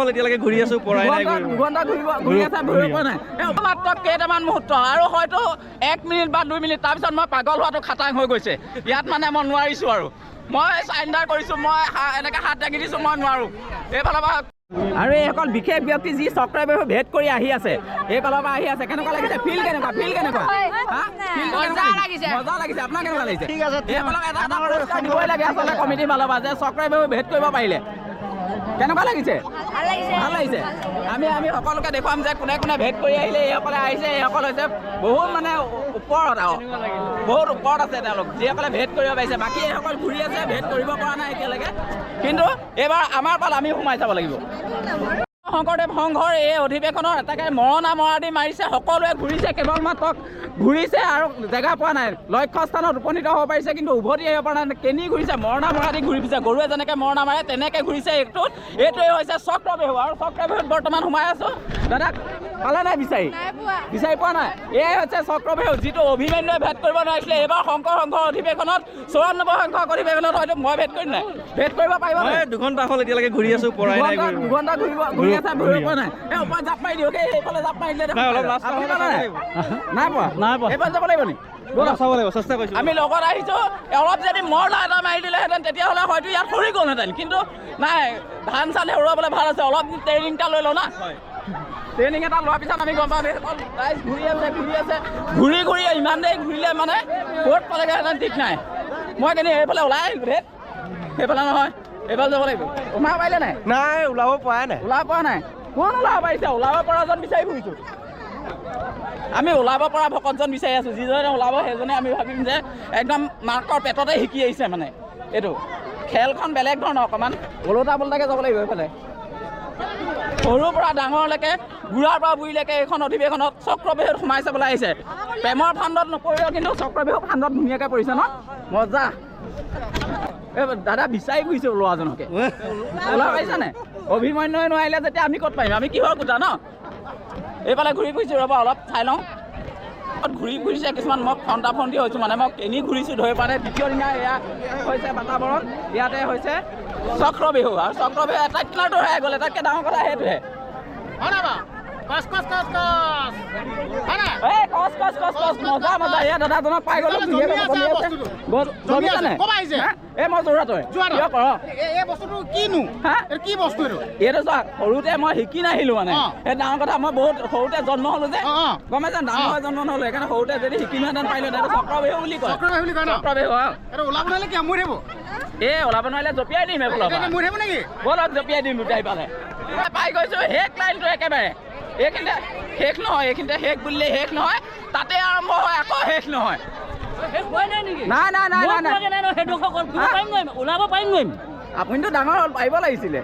এতিয়ালৈকে ঘূৰি আছো, পৰাই নাই। 2 ঘণ্টা ঘূৰিব ঘূৰি আছে, ঘূৰিব পৰা নাই। এই মাত্ৰ কেইটামান মুহূৰ্ত আৰু হয়তো 1 মিনিট বা 2 মিনিট, তাৰপিছত মই পাগল হোৱাটো খাটাং হৈ গৈছে। ইয়াত মানে মই নোৱাৰিছোঁ আৰু মই চাৰেণ্ডাৰ কৰিছোঁ। মই এনেকৈ হাত দাঙি দিছোঁ, মই নোৱাৰোঁ এইফালৰ পৰা। আৰু এইসকল বিশেষ ব্যক্তি যি চক্ৰবেহু ভেদ কৰি আহি আছে, এইফালৰ পৰা আহি আছে। কেনেকুৱা লাগিছে? ফিল কেনেকুৱা? ফিল কেনেকুৱা? হা? ফিলটো কেনেকুৱা লাগিছে? মজা লাগিছে। আপোনাৰ কেনেকুৱা লাগিছে? ঠিক আছে। এইসকলক এটা এটা পুৰস্কাৰ দিবই লাগে আচলতে কমিটিৰ ফালৰ পৰা যে চক্ৰবেহু ভেদ কৰিব পাৰিলে। কেনেকুৱা লাগিছে? ভাল লাগিছে। আমি সকলোকে দেখুৱাম যে কোনে কোনে ভেদ কৰি আহিলে। এইসকলে আহিছে। এইসকল হৈছে বহুত মানে ওপৰত আৰু বহুত ওপৰত আছে তেওঁলোক, যিসকলে ভেদ কৰিব পাৰিছে। বাকী এইসকল ঘূৰি আছে, ভেদ কৰিব পৰা নাই এতিয়ালৈকে। কিন্তু এইবাৰ আমাৰ পাল, আমি সোমাই যাব লাগিব। শংকৰদেৱ সংঘৰ এই অধিৱেশনৰ এটাকে মৰণা মৰা দি মাৰিছে। সকলোৱে ঘূৰিছে, কেৱল মাত্ৰ ঘূৰিছে আৰু জেগা পোৱা নাই। লক্ষ্য স্থানত উপনীত হ'ব পাৰিছে, কিন্তু উভতি আহিব পৰা নাই। কেনি ঘূৰিছে? মৰণা মৰা দি ঘূৰি ফুৰিছে। গৰুৱে যেনেকৈ মৰণা মাৰে, তেনেকৈ ঘূৰিছে। এইটোৱে হৈছে চক্ৰবেহু আৰু চক্ৰবেহুত বৰ্তমান সোমাই আছোঁ। দাদাক পালে নাই বিচাৰি? বিচাৰি পোৱা নাই। এয়াই হৈছে চক্ৰবেহু, যিটো অভিমন্যুৱে ভেদ কৰিব নোৱাৰিছিলে। এইবাৰ শংকৰ সংঘৰ অধিৱেশনত, 94 সংখ্যক অধিৱেশনত হয়তো মই ভেদ কৰিম নাই? ভেদ কৰিব পাৰিব নাই? 2 ঘণ্টা হ'ল, এতিয়ালৈকে ঘূৰি আছো, পৰাই নাই। 2 ঘণ্টা ঘূৰিব ঘূৰি আছে, ঘূৰিব পৰা নাই। এই ওপৰত জাপ মাৰি দিয়ক। এই সেইফালে জাপ মাৰি দিলে দেখোন। নাই, অলপ লাজ আপুনি পাব পালে নাই? লাগিব। নাই পোৱা? নাই পোৱা। এইফালে যাব লাগিব নি? অলপ চাব লাগিব, চেষ্টা কৰিছো। আমি লগত আহিছোঁ। অলপ যদি মৰণা এটা মাৰি দিলেহেঁতেন, তেতিয়াহ'লে হয়তো ইয়াত সৰি গ'লহেঁতেন। কিন্তু নাই, ধান চান হেৰুৱাবলৈ ভাল আছে। অলপ দিন ট্ৰেইনিং এটা লৈ লওঁ না। ট্ৰেইনিং এটা লোৱাৰ পিছত আমি গম পাম। এইসকল ৰাইজ ঘূৰি আছে, ঘূৰি আছে, ঘূৰি ঘূৰি ইমান দেৰি ঘূৰিলে মানে ক'ত পালেগৈহেঁতেন ঠিক নাই। মই কিন্তু এইফালে ওলাই আহিলোঁ। ধেত, সেইফালে নহয়, এইফালে যাব লাগিব। সোমাব পাৰিলে নাই? নাই, ওলাব পৰাই নাই। ওলাব পৰা নাই। কোন ওলাব পাৰিছে? ওলাব পৰাজন বিচাৰি ফুৰিছোঁ আমি। ওলাব পৰা ভকতজন বিচাৰি আছোঁ। যিজনে ওলাব, সেইজনে আমি ভাবিম যে একদম মাকৰ পেটতে শিকি আহিছে। মানে এইটো খেলখন বেলেগ ধৰণৰ, অকণমান ওলোটা পোলোটাকৈ যাব লাগিব। এইফালে সৰুৰ পৰা ডাঙৰলৈকে, বুঢ়াৰ পৰা বুঢ়ীলৈকে এইখন অধিৱেশনত চক্ৰবেহুত সোমাই চাবলৈ আহিছে। প্ৰেমৰ ফান্দত নপৰিলেও কিন্তু চক্ৰবেহু ফান্দত ধুনীয়াকৈ পৰিছে ন? মজা। এই দাদা, বিচাৰি ফুৰিছোঁ ল'ৰাজনকে। ওলাব পাৰিছা নাই? অভিমন্যুৱে নোৱাৰিলে যেতিয়া আমি ক'ত পাৰিম? আমি কিহৰ কুটা ন? এইফালে ঘূৰি ফুৰিছোঁ, ৰ'ব, অলপ চাই লওঁ। ঘূৰি ফুৰিছে কিছুমান, মই ফণ্টা ফণ্টি হৈছোঁ। মানে মই কেনি ঘূৰিছোঁ ধৰিব পৰা নাই। দ্বিতীয় দিনা এয়া হৈছে বাতাবৰণ। ইয়াতে হৈছে চক্ৰ বিহু আৰু চক্ৰ বিহু এটা কিনাৰটো হেৰাই গ'ল। এটাতকৈ ডাঙৰ কথা সেইটোহে। এই কচ কচ কচ কচ, মজা মজা। এয়া দাদাজনক পাই গ'লো। ধুনীয়াকৈ জমি আছে। জমিছে নাই? হা? এই মই যোৰহাটৰে। কিয় কৰ? এই বস্তুটো কিনো? হা? এইটো কি বস্তু এইটো? এইটো চোৱা, সৰুতে মই শিকি নাহিলো মানে। এই ডাঙৰ কথা, মই বহুত সৰুতে জন্ম হ'লো যে। অ, অ। গম পাইছা, ডাঙৰ হৈ জন্ম নহ'লো। সেইকাৰণে সৰুতে যদি শিকি নোহেঁতেন পাৰিলো। এইটো চক্ৰ বিহু বুলি কয়। চক্ৰ বিহু বুলি কয় ন? চক্ৰ বিহু, অ। এইটো ওলাব নোৱাৰিলে কি মৰি থাকিব? এই ওলাব নোৱাৰিলে জঁপিয়াই দিম এইফালৰ পৰা। এতিয়া মৰি থাকিব নেকি? ব'লক, জঁপিয়াই দিম দুটাই। পালে পাই গৈছো শেষ লাইনটো একেবাৰে। এইখিনিতে শেষ নহয়, এইখিনিতে শেষ বুলিলে শেষ নহয়, তাতে আৰম্ভ হয়, আকৌ শেষ নহয়। নাই নাই নাই নাই নাই। ওলাব পাৰিম নোৱাৰিম? আপুনিতো ডাঙৰ হ'ল, পাৰিব লাগিছিলে।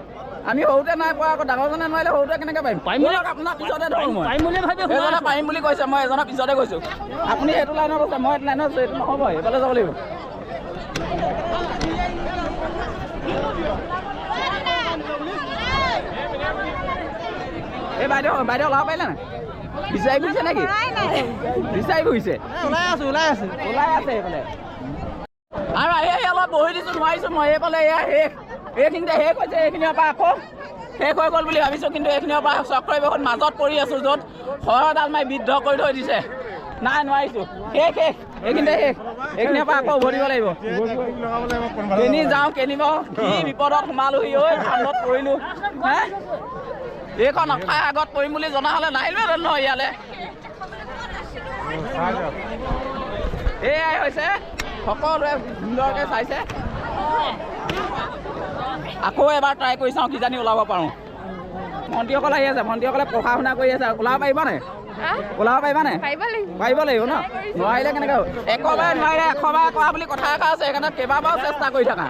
আমি সৰুতে নাই পোৱা, আকৌ ডাঙৰজনে নোৱাৰিলে সৰুতে কেনেকৈ পাৰিম? পাৰিম বুলি- ব'লক, আপোনাৰ পিছতে ধৰোঁ মই। পাৰিম বুলি ভাবি সোমাই এজনে আছো। পাৰিম বুলি কৈছে, মই এজনৰ পিছতে গৈছোঁ। আপুনি সেইটো লাইনত আছে, মই এইটো লাইনত আছোঁ। এইটো নহ'ব, এইফালে যাব লাগিব। এই বাইদেউ, বাইদেউ, ওলাব পাৰিলে নাই? বিচাৰি ফুৰিছে নেকি? বিচাৰি ফুৰিছে? ওলাই আছো, ওলাই আছো। ওলাই আছে এইফালে। আৰু আহি আহি অলপ বহি দিছোঁ, নোৱাৰিছোঁ মই। এইফালে এয়া শেষ, এইখিনিতে শেষ হৈছে। এইখিনিৰ পৰা আকৌ শেষ হৈ গ'ল বুলি ভাবিছোঁ, কিন্তু এইখিনিৰ পৰা চক্ৰবেহুত মাজত পৰি আছোঁ, য'ত শৰডাল মাৰি বিদ্ধ কৰি থৈ দিছে। নাই, নোৱাৰিছোঁ। শেষ, শেষ, এইখিনিতে শেষ। এইখিনিৰ পৰা আকৌ উভতিব লাগিব। কেনি যাওঁ কেনিব, কি বিপদত সোমালোহি ঐ, ফান্দত পৰিলোঁ হে। এইখন অখাই আগত পৰিম বুলি জনা হ'লে নাহিলোহেঁতেন নহয় ইয়ালৈ। এয়াই হৈছে, সকলোৱে সুন্দৰকৈ চাইছে। আকৌ এবাৰ ট্ৰাই কৰি চাওঁ, কিজানি ওলাব পাৰোঁ। ভণ্টিসকল আহি আছে, ভণ্টিসকলে পঢ়া শুনা কৰি আছে। ওলাব পাৰিব নাই? ওলাব পাৰিবা নাই? পাৰিব লাগিব ন? নোৱাৰিলে কেনেকৈ হ'ব? একবাৰ নোৱাৰিলে এশবাৰ কৰা বুলি কথা এষাৰ আছে। সেইকাৰণে কেইবাবাৰো চেষ্টা কৰি থাকা।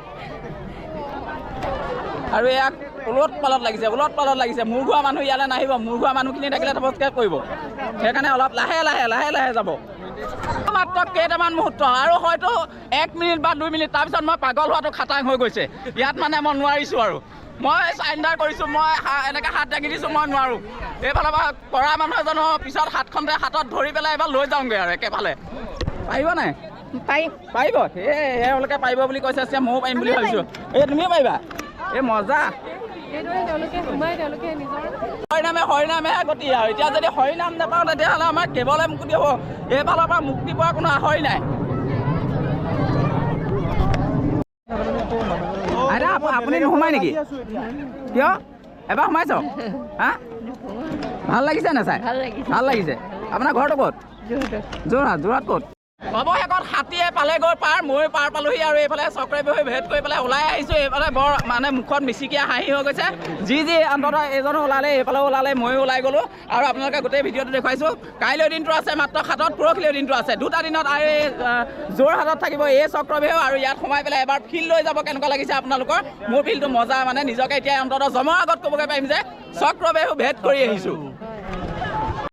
আৰু ইয়াক ওলট পালত লাগিছে, ওলট পালত লাগিছে। মূৰ ঘূৰা মানুহ ইয়ালৈ নাহিব। মূৰ ঘূৰা মানুহখিনি থাকিলে তপস্কে কৰিব। সেইকাৰণে অলপ লাহে লাহে লাহে লাহে যাব। মাত্ৰ কেইটামান মুহূৰ্ত আৰু হয়তো 1 মিনিট বা 2 মিনিট, তাৰপিছত মই পাগল হোৱাটো খাটাং হৈ গৈছে। ইয়াত মানে মই নোৱাৰিছোঁ আৰু মই চাৰেণ্ডাৰ কৰিছোঁ। মই এনেকৈ হাত দাঙি দিছোঁ, মই নোৱাৰোঁ। এইফালৰ পৰা কৰা মানুহ এজনৰ পিছত হাতখনতে হাতত ধৰি পেলাই এবাৰ লৈ যাওঁগৈ আৰু একেফালে। পাৰিব নাই? পাৰিম। পাৰিব। এই এওঁলোকে পাৰিব বুলি কৈছে, ময়ো পাৰিম বুলি ভাবিছোঁ। এই তুমিও পাৰিবা। এই মজা। এইদৰে তেওঁলোকে সোমাই তেওঁলোকে নিজৰ হৰিনামে হৰিনামেহে গতি আৰু এতিয়া যদি হৰিনাম নাপাওঁ তেতিয়াহ'লে আমাৰ কেৱলে মুক্তি হ'ব, এইফালৰ পৰা মুক্তি পোৱাৰ কোনো আহৰি নাই। আইতা, আপুনি নোসোমাই নেকি? কিয়? এবাৰ সোমাই চাওক। হা, ভাল লাগিছে নে চাই? ভাল লাগিছে। আপোনাৰ ঘৰটো ক'ত? যোৰহাট। যোৰহাট ক'ত? অৱশেষত হাতীয়ে পালেগৈ পাৰ, ময়ো পাৰ পালোহি আৰু এইফালে চক্ৰবেহু ভেদ কৰি পেলাই ওলাই আহিছোঁ। এইফালে বৰ মানে মুখত মিচিকীয়া হাঁহি হৈ গৈছে। যি যি অন্ততঃ এইজনো ওলালে, এইফালেও ওলালে, ময়ো ওলাই গ'লোঁ আৰু আপোনালোকে গোটেই ভিডিঅ'টো দেখুৱাইছোঁ। কাইলৈ দিনটো আছে মাত্ৰ সাতত, পৰহিলৈ দিনটো আছে, দুটা দিনত আৰু এই যোৰহাটত থাকিব এই চক্ৰবেহু আৰু ইয়াত সোমাই পেলাই এবাৰ ফিল্ড লৈ যাব। কেনেকুৱা লাগিছে আপোনালোকৰ? মোৰ ফিল্ডটো মজা, মানে নিজকে এতিয়া অন্ততঃ জমৰ আগত ক'বগৈ পাৰিম যে চক্ৰবেহু ভেদ কৰি আহিছোঁ।